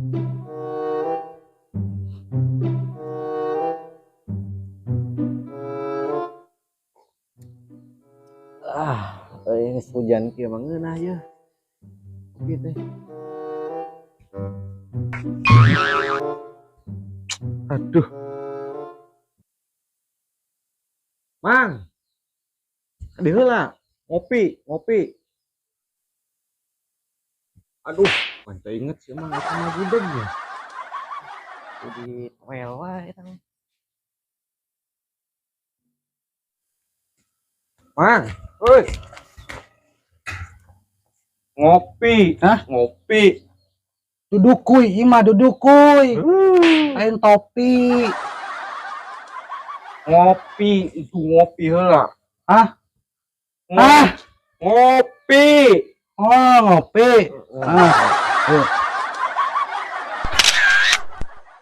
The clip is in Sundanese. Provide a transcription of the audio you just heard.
Ah, euy, geus hujan kieu mah ngeunah yeuh. Kopi teh. Aduh. Mang. Di heula, ngopi, ngopi. Aduh, pan teu inget sih mah eta mah gudeg ya. Di toel wae eta mah. Mang, euy. Ngopi. Hah? Ngopi. Duduk kuy, ieu mah duduk kuy. Lain topi. Ngopi, itu ngopi heula. Hah? Hah? Ngopi. Oh, ngopi. Ah. Ayo.